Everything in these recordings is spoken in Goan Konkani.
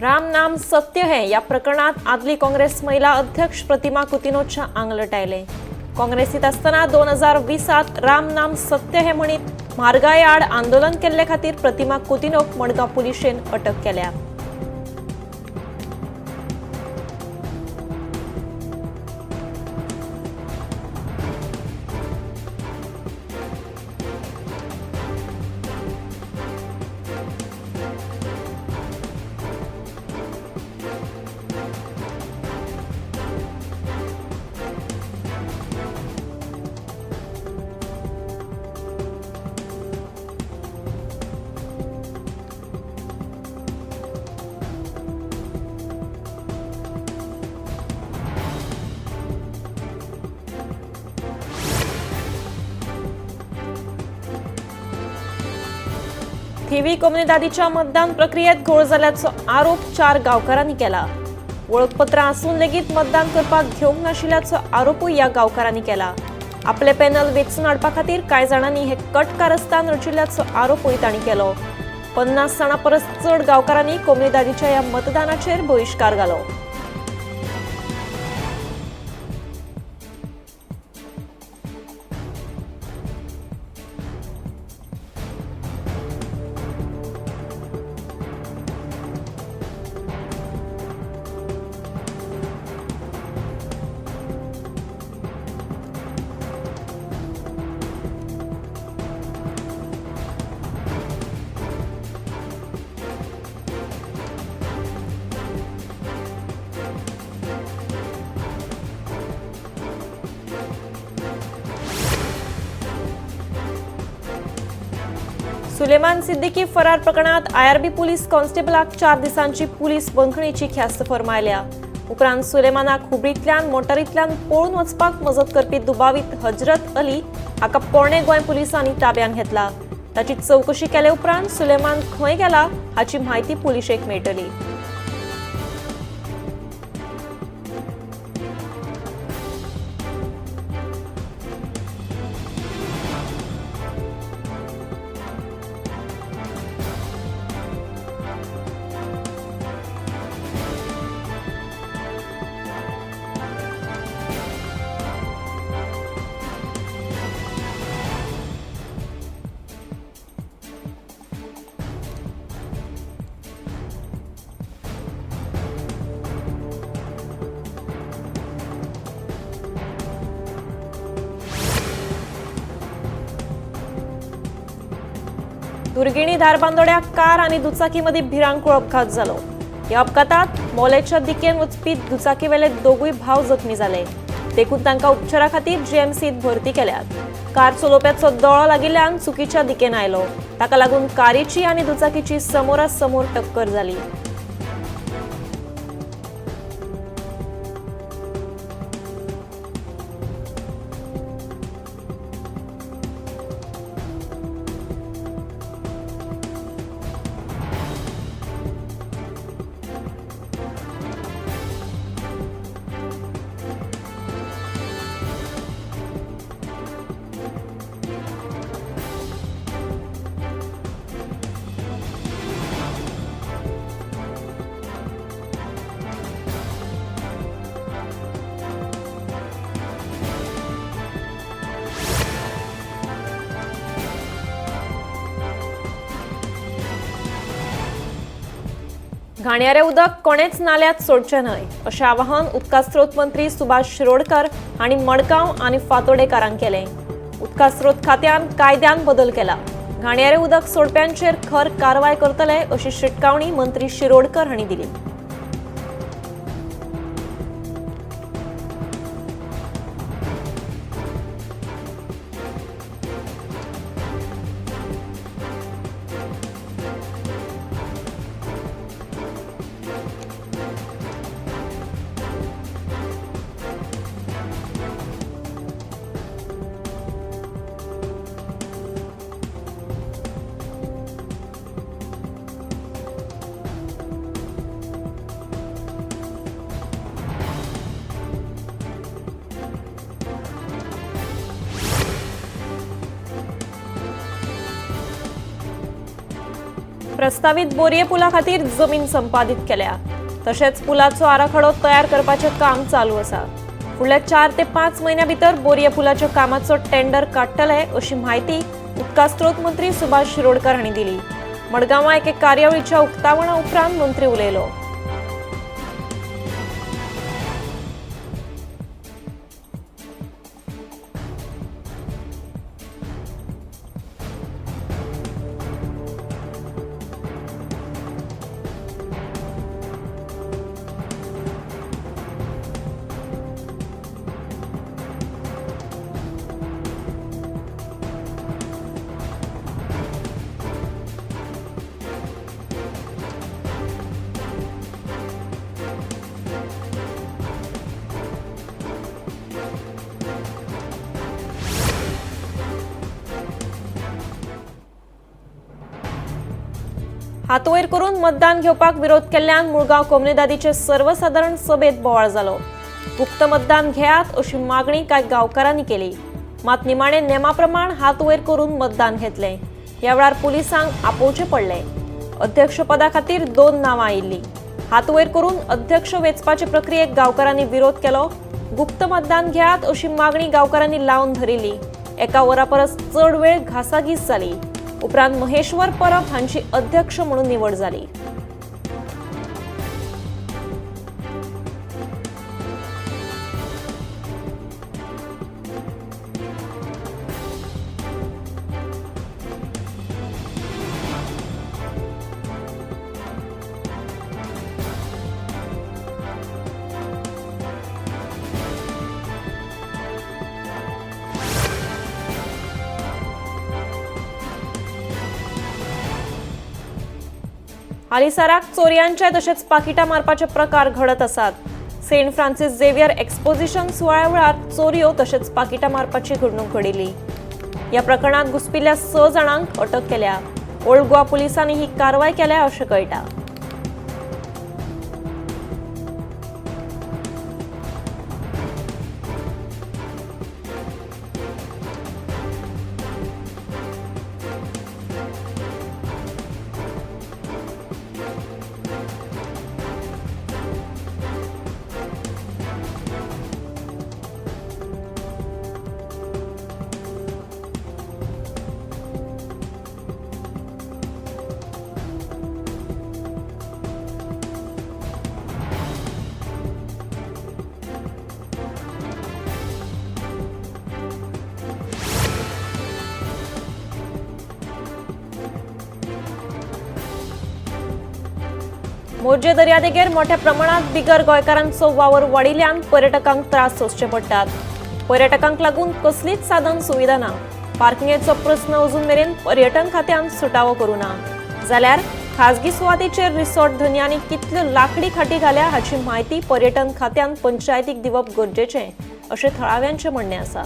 राम नाम सत्य है या प्रकरणात आदली काँग्रेस महिला अध्यक्ष प्रतिमा कुतिनोच्या आंगलट आयले। काँग्रेसीत आसतना 2020 राम नाम सत्य हे म्हणीत म्हारगाये आड आंदोलन केल्ले खातीर प्रतिमा कुतिनोक मडगांव पुलिशेन अटक केल्या। थिवी कोमुनिदादीच्या मतदान प्रक्रियेत घोळ जाल्ल्याचो आरोप 4 गांवकारांनी केला। वळखपत्रां आसून लेगीत मतदान करपाक घेवंक नाशिल्ल्याचो आरोपूय ह्या गांवकारांनी केला। आपले पॅनल वेंचून हाडपा खातीर कांय जाणांनी हे कट कारस्थान रचिल्ल्याचो आरोपूय तांणी केलो। 50 जाणां परस चड गांवकारांनी कोमुनिदादीच्या ह्या मतदानाचेर बहिश्कार घालो। सुलेमान सिद्दीकी फरार प्रकरणात आयआरबी पुलीस कॉन्स्टेबलाक 4 दिसांची पुलीस बंदखणीची ख्यास्त फर्मायल्या। उपरांत सुलेमानाक हुबळींतल्यान मोटारींतल्यान पळून वचपाक मजत करपी दुबावीत हजरत अली हाका पोरणे गोंय पुलिसांनी ताब्यांत घेतला। ताची चवकशी केले उपरांत सुलेमान खंय गेला हाची म्हायती पुलिशेक मेळटली। दुर्गिणी धारबांदोड्या कार आणि दुचाकीमध्ये भिरांकूळ अपघात झालो। या अपघातात मोलेच्या दिकेन वचपी दुचाकीवेले दोगूय भाव जखमी जाले। देखून तांकां उपचारा खातीर जीएमसीत भरती केल्यात। कार चलोवप्याचो दोळो लागिल्ल्यान चुकीच्या दिकेन आयलो। ताका लागून कारीची आणि दुचाकीची समोरासमोर टक्कर जाली। घाणयारे उदक कोणेच नाल्यात सोडचें न्हय अशें आवाहन उदका स्रोत मंत्री सुभाष शिरोडकर हांणी मडगांव आनी फातोडेकारांक केलें। उदका स्रोत खात्यान कायद्यान बदल केला। घाणयारे उदक सोडप्यांचेर खर कारवाय करतले अशी शिटकावणी मंत्री शिरोडकर हांणी दिली। प्रस्तावीत बोरये पुला खातीर जमीन संपादीत केल्या. तशेंच पुलाचो आराखडो तयार करपाचें काम चालू आसा. फुडल्या 4 ते 5 म्हयन्या भितर बोरये पुलाच्या कामाचो टेंडर काडटले अशी म्हायती उदका स्रोत मंत्री सुभाष शिरोडकर हांणी दिली. मडगांवां एके कार्यावळीच्या उक्तावणा उपरांत मंत्री उलयलो. हात वयर करून मतदान घेवपाक विरोध केल्ल्यान मुळगांव कोमुनिदादीचे सर्वसादारण सभेत बोवाळ जालो. गुप्त मतदान घेयात अशी मागणी कांय गांवकारांनी केली. मात निमाणे नेमा प्रमाण हात वयर करून मतदान घेतलें. ह्या वेळार पुलिसांक आपोवचें पडलें. अध्यक्षपदा खातीर 2 नांवां आयिल्लीं. हात वयर करून अध्यक्ष वेंचपाचे प्रक्रियेक गांवकारांनी विरोध केलो. गुप्त मतदान घेयात अशी मागणी गांवकारांनी लावन धरिल्ली. एका वरा परस चड वेळ घासाघीस जाली. उपरांत महेश्वर परब हांची अध्यक्ष म्हणून निवड जाली. हालींसराक चोरयांचे तशेंच पाकिटां मारपाचे प्रकार घडत आसात. सेंट फ्रांसीस झेवियर एक्सपोजिशन सुवाळ्या वेळार चोरयो तशेंच पाकिटां मारपाची घडणूक घडिल्ली. ह्या प्रकरणांत घुसपिल्ल्या 6 जाणांक अटक केल्या. ओल्ड गोवा पुलिसांनी ही कारवाय केल्या अशें कळटा. मोरजे दर्यादेगेर मोठ्या प्रमाणात बिगर गोंयकारांचो वावर वाडिल्ल्यान पर्यटकांक त्रास सोंसचे पडटात. पर्यटकांक लागून कसलीच साधन सुविधा ना. पार्किंगेचो प्रस्न अजून मेरेन पर्यटन खात्यान सुटावो करूं ना. जाल्यार खाजगी सुवातेचेर रिसॉर्ट धनयांनी कितल्यो लाकडी खाटी घाल्या हाची म्हायती पर्यटन खात्यान पंचायतीक दिवप गरजेचें अशें थळाव्यांचें म्हणणें आसा.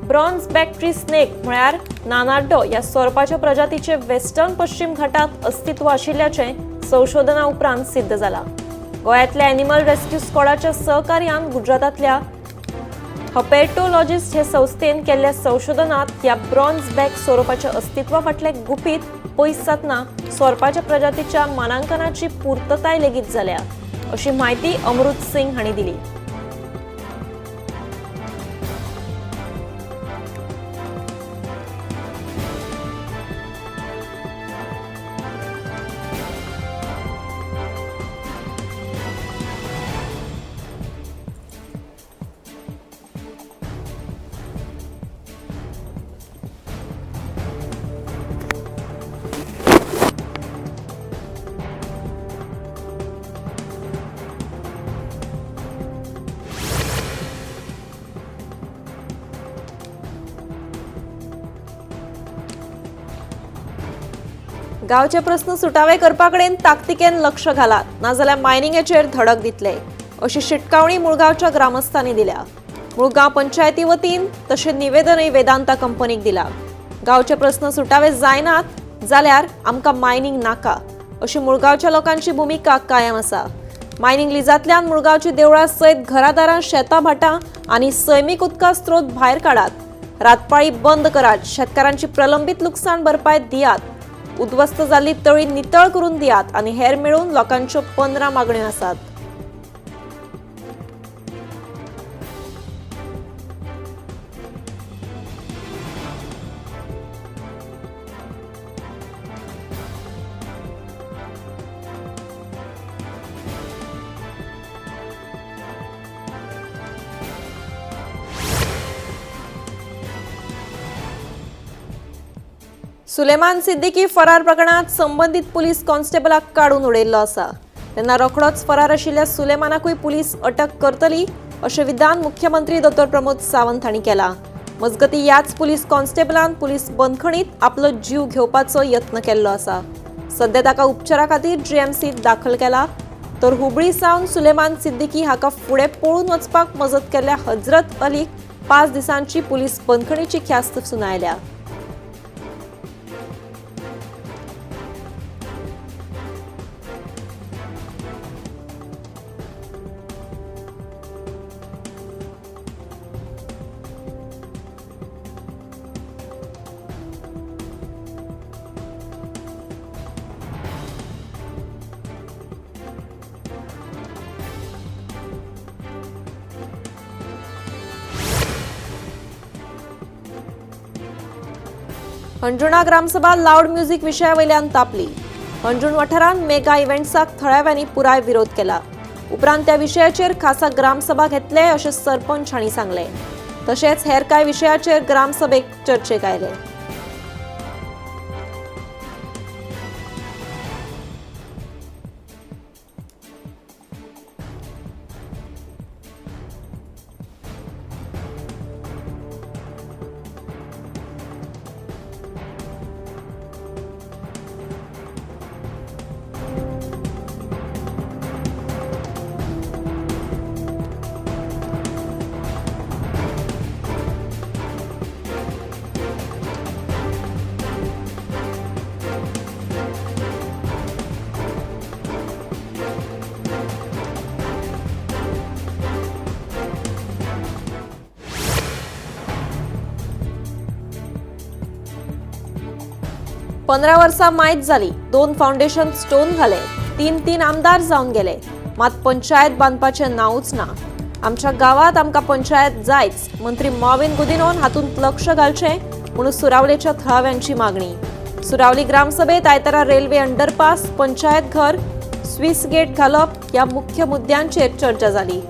ब्रॉन्झ बॅक्ट्री स्नेक म्हळ्यार नानाड्डो ह्या सोरपाच्या प्रजातीचे वेस्टर्न पश्चिम घाटात अस्तित्व आशिल्ल्याचें संशोधना उपरांत सिद्ध जाला. गोंयांतल्या एनिमल रेस्क्यू स्क्वॉडाच्या सहकार्यान गुजरातांतल्या हपेटोलॉजिस्ट हे संस्थेन केल्ल्या संशोधनात ह्या ब्रॉन्झ बॅक सोरोपाच्या अस्तित्वा फाटलें गुपीत पयस जातना सोरपाच्या प्रजातीच्या मानांकनाची पुर्तताय लेगीत जाल्या अशी म्हायती अमृत सिंग हांणी दिली. गांवचे प्रस्न सुटावे करपा कडेन ताकतिकेन लक्ष घालात, नाजाल्यार मायनिंगेचेर धडक दितले अशी शिटकावणी मुळगांवच्या ग्रामस्थांनी दिल्या। मुळगांव पंचायती वतीन तशें निवेदनय वेदांता कंपनीक दिला। गांवचे प्रस्न सुटावे जायनात जाल्यार आमकां मायनिंग नाका अशी मुळगांवच्या लोकांची भुमिका कायम आसा। मायनिंग लिजांतल्यान मुळगांवची देवळां सयत घरादारां, शेतां भाटां आनी सैमीक उदका स्रोत भायर काडात, रातपाळी बंद करात, शेतकारांची प्रलंबीत लुकसाण भरपाय दियात, उद्ध्वस्त जाल्ली तळी नितळ करून दियात आनी हेर मेळून लोकांच्यो 15 मागण्यो आसात। सुलेमान सिद्दीकी फरार प्रकरणात संबंधित पुलीस कॉन्स्टेबलाक काडून उडयल्लो आसा। तेन्ना रोखडोच फरार आशिल्ल्या सुलेमानाकूय पुलीस अटक करतली अशें विधान मुख्यमंत्री डॉ प्रमोद सावंत हांणी केलां। मजगतीं ह्याच पुलीस कॉन्स्टेबलान पुलीस बंदखणीत आपलो जीव घेवपाचो यत्न केल्लो आसा। सध्या ताका उपचारा खातीर जीएमसीत दाखल केला। तर हुबळी सावन सुलेमान सिद्दीकी हाका फुडें पळून वचपाक मजत केल्ल्या हजरत अलीक 5 दिसांची पुलीस बंदखणीची ख्यास्त सुनायल्या। अंजुणा ग्रामसभा लाऊड म्युझिक विशयावयल्यान तापली। अंजुण वाठारांत मेगा इव्हेंट्साक थळाव्यांनी पुराय विरोध केला। उपरांत त्या विशयाचेर खासा ग्रामसभा घेतले अशें सरपंच हांणी सांगलें। तशेंच हेर कांय विशयाचेर ग्रामसभेक चर्चेक आयले। पंदरा वर्सां मायत जाली, 2 फाउंडेशन स्टोन घाले, 3-3 आमदार जावन गेले, मात पंचायत बांदपाचें नांवूच ना। आमच्या गांवांत आमकां पंचायत जायच, मंत्री मॉविन गुदिन्होन हातूंत लक्ष घालचें म्हणून सुरावलेच्या थळाव्यांची मागणी। सुरावली ग्रामसभेत आयतारा रेल्वे अंडरपास, पंचायत घर, स्विस गेट घालप ह्या मुख्य मुद्द्यांचेर चर्चा जाली।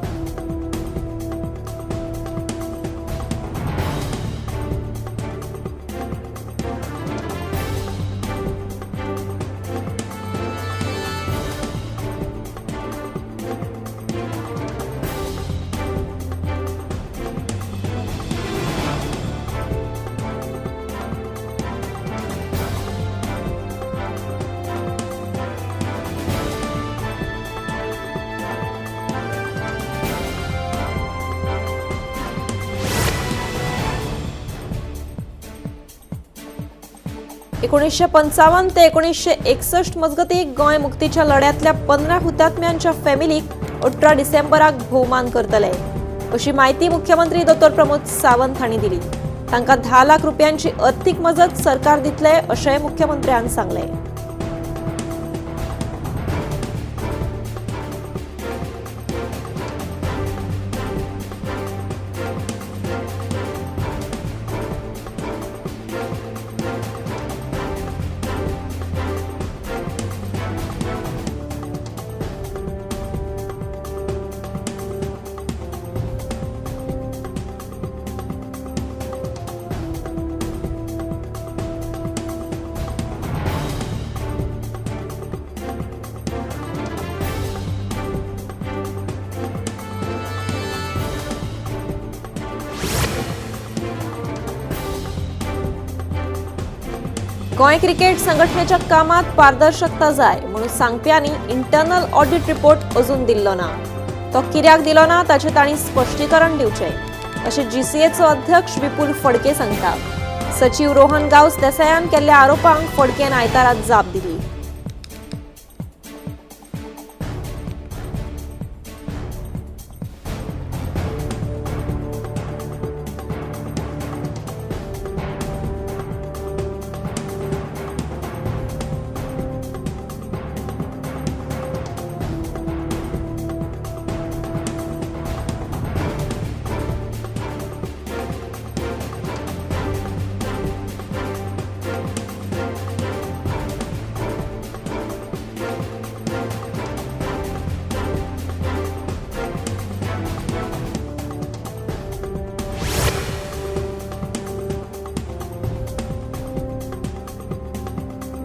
एकोणीसशे 55 ते 1961 मजगती गोंय मुक्तीच्या लढ्यांतल्या 15 हुतात्म्यांच्या फॅमिलीक 18 डिसेंबराक भोवमान करतले अशी माहिती मुख्यमंत्री डॉ प्रमोद सावंत हांणी दिली। तांकां 10 लाख रुपयांची अर्थीक मजत सरकार दितले अशें मुख्यमंत्र्यान सांगलें। गोंय क्रिकेट संघटनेच्या कामात पारदर्शकता जाय म्हणून सांगप्यांनी इंटरनल ऑडिट रिपोर्ट अजून दिल्लो ना. तो कित्याक दिलो ना ताचें तांणी स्पश्टीकरण दिवचें अशें जीसीएचो अध्यक्ष विपुल फडके सांगता. सचिव रोहन गांवस देसायान केल्ल्या आरोपांक फडकेन आयतारा जाप दिली.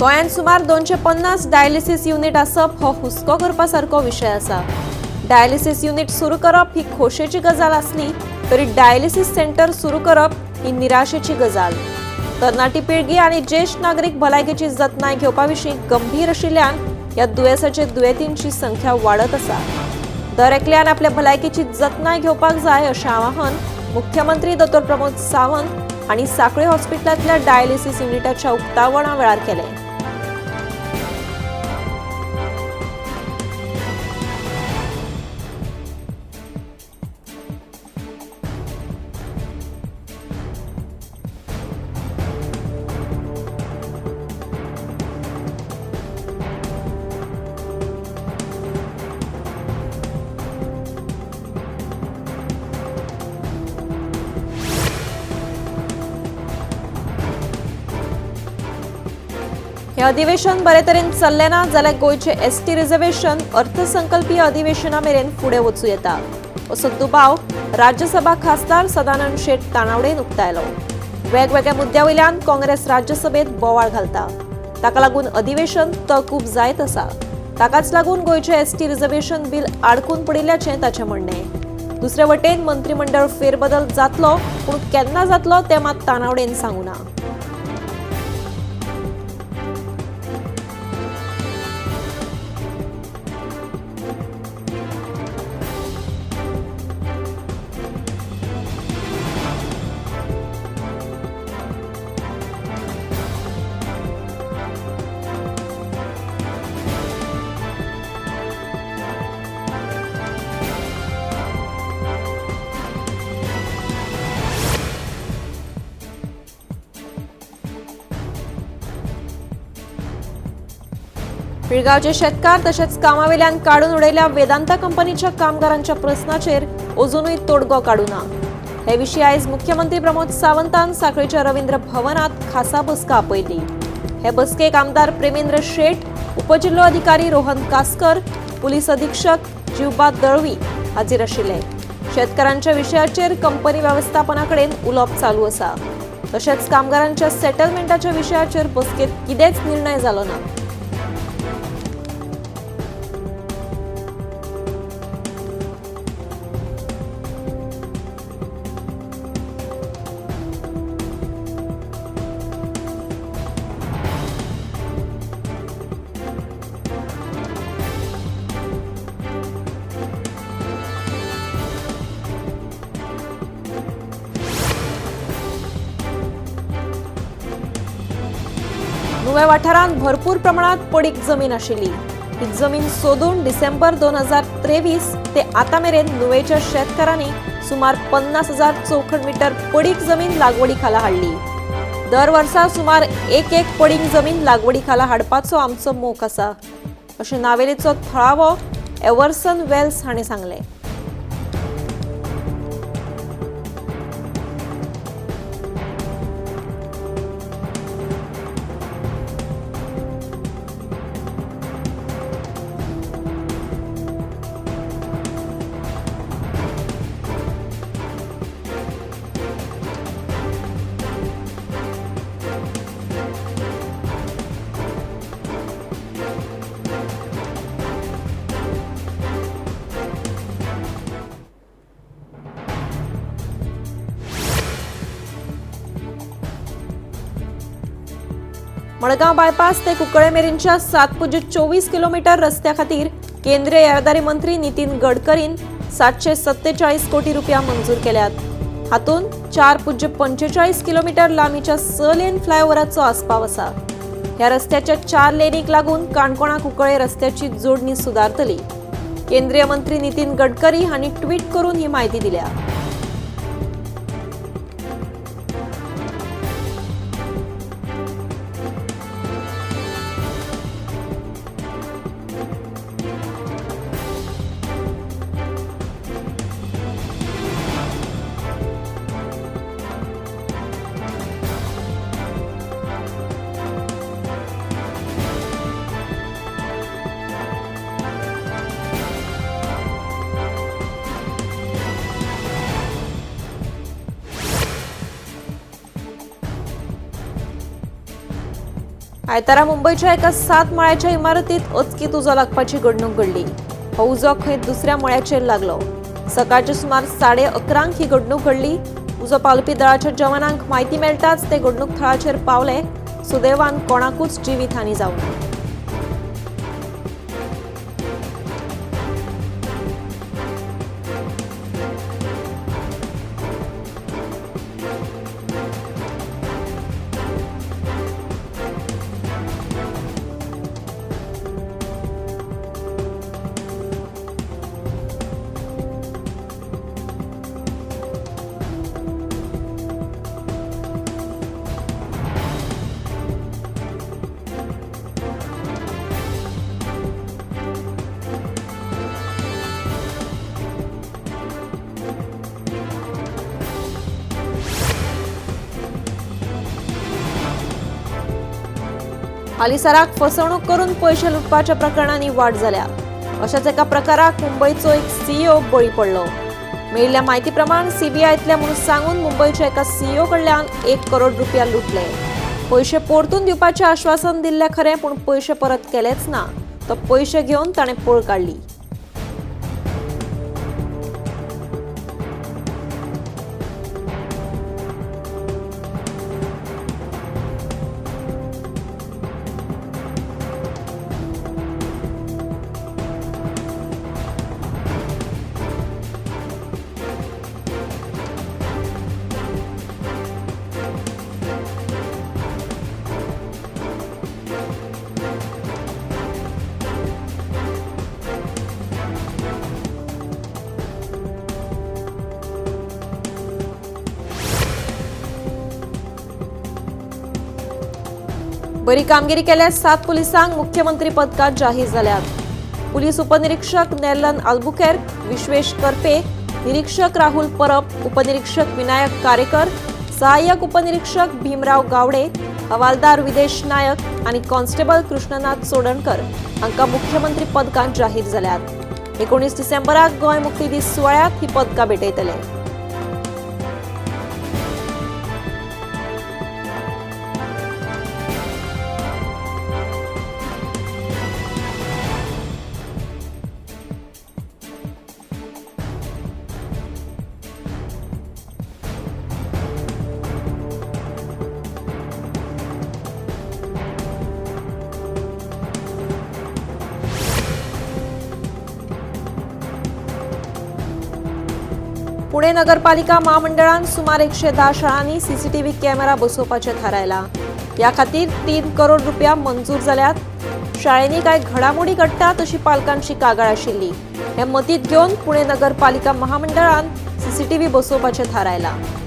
गोंयांत सुमार 250 डायलिसीस युनिट आसप हो हुस्को करपा सारको विशय आसा. डायलिसीस युनिट सुरू करप ही खोशेची गजाल आसली तरी डायलिसीस सेंटर सुरू करप ही निराशेची गजाल. तरणाटी पिळगी आनी ज्येश्ठ नागरीक भलायकेची जतनाय घेवपा विशीं गंभीर आशिल्ल्यान ह्या दुयेंसाचे दुयेंतींची संख्या वाडत आसा. दर एकल्यान आपल्या भलायकेची जतनाय घेवपाक जाय अशें आवाहन मुख्यमंत्री डॉ प्रमोद सावंत हांणी सांखळे हॉस्पिटलांतल्या डायलिसीस युनिटाच्या उक्तावणा वेळार केलें. हे अधिवेशन बरे तरेन चल्लें ना जाल्यार गोंयचें एसटी रिझर्वेशन अर्थसंकल्पीय अधिवेशना मेरेन फुडें वचूं येता असो दुबाव राज्यसभा खासदार सदानंद शेट तानावडेन उक्तायलो. वेगवेगळ्या मुद्द्या वयल्यान काँग्रेस राज्यसभेत बोवाळ घालता, ताका लागून अधिवेशन तहकूब जायत आसा. ताकाच लागून गोंयचें एसटी रिझर्वेशन बील आडकून पडिल्ल्याचें ताचें म्हणणें. दुसरे वटेन मंत्रीमंडळ फेरबदल जातलो, पूण केन्ना जातलो तें मात तानावडेन सांगू ना. पिळगांवचे शेतकार तशेंच कामावेल्यान काडून उडयल्या वेदांता कंपनीच्या कामगारांच्या प्रस्नाचेर अजुनूय तोडगो काडूना. हे विशीं आयज मुख्यमंत्री प्रमोद सावंतान सांखळेच्या रवींद्र भवनात खासा बसका आपयली. हे बसकेक आमदार प्रेमेंद्र शेट, उपजिल्लोधिकारी रोहन कासकर, पुलीस अधीक्षक जिवबा दळवी हाजीर आशिल्ले. शेतकारांच्या विशयाचेर कंपनी वेवस्थापना कडेन उलोवप चालू आसा. तशेंच कामगारांच्या सेटलमेंटाच्या विशयाचेर बसकेंत कितेंच निर्णय जालो ना. नुवें वाठारांत भरपूर प्रमाणात पडीक जमीन आशिल्ली. ही जमीन सोदून डिसेंबर 2023 ते आतां मेरेन नुवेच्या शेतकारांनी सुमार 50,000 चौखण मीटर पडीक जमीन लागवडी खाला हाडली. दर वर्सा सुमार एक एक पडीक जमीन लागवडी खाला हाडपाचो आमचो मोख आसा अशें नावेलीचो थळावो एवर्सन वेल्स हाणें सांगलें. मडगांव बायपास ते कुंकळे मेरेनच्या 7.24 किलोमीटर रस्त्या खातीर केंद्रीय येरादारी मंत्री नितीन गडकरीन 747 कोटी रुपया मंजूर केल्यात. हातूंत 4.45 किलोमीटर लांबीच्या 6 लेन फ्लायओव्हराचो आस्पाव आसा. ह्या रस्त्याच्या 4 लेनीक लागून काणकोणा कुंकळे रस्त्याची जोडणी सुदारतली. केंद्रीय मंत्री नितीन गडकरी हांणी ट्वीट करून ही म्हायती दिल्या. आयतारा मुंबयच्या एका 7 माळ्याच्या इमारतीत अचकीत उजो लागपाची घडणूक घडली. हो उजो खंय दुसऱ्या मळ्याचेर लागलो. सकाळच्या सुमार 11:30 ही घडणूक घडली. उजो पालोवपी दळाच्या जवानांक म्हायती मेळटाच ते घडणूक थळाचेर पावले. सुदैवान कोणाकूच जिवीत हानी जावंक ना. हालींसराक फसवणूक करून पयशे लुटपाच्या प्रकरणांनी वाड जाल्या. अशाच एका प्रकाराक मुंबयचो एक सीईओ बळी पडलो. मेळिल्ल्या म्हायती प्रमाण सीबीआयतल्या म्हणून सांगून मुंबयच्या एका सीईओ कडल्यान 1 करोड रुपया लुटले. पयशे परतून दिवपाचें आश्वासन दिल्लें खरें, पूण पयशे परत केलेच ना. तो पयशे घेवन ताणें पळ काडली. बरी कामगिरी केल्यार 7 पुलिसांक मुख्यमंत्री पदकां जाहीर जाल्यात. पुलीस उपनिरीक्षक नेर्लन आल्बुकेर्क, विश्वेश करपे, निरीक्षक राहुल परब, उपनिरीक्षक विनायक कारेकर, सहाय्यक उपनिरीक्षक भीमराव गावडे, हवालदार विदेश नायक आनी कॉन्स्टेबल कृष्णनाथ चोडणकर हांकां मुख्यमंत्री पदकां जाहीर जाल्यात. 19 डिसेंबराक गोंय मुक्ती दीस सुवाळ्यांत ही पदकां भेटयतले. पुणे नगरपालिका महामंडळान सुमार 110 शाळांनी सीसीटीव्ही कॅमेरा बसोवपाचें थारायलां. ह्या खातीर 3 करोड रुपया मंजूर जाल्यात. शाळेंनी कांय घडामोडी घडटात अशी पालकांची कागाळ आशिल्ली. हें मतींत घेवन पुणे नगरपालिका महामंडळान सीसीटीव्ही बसोवपाचें थारायलां.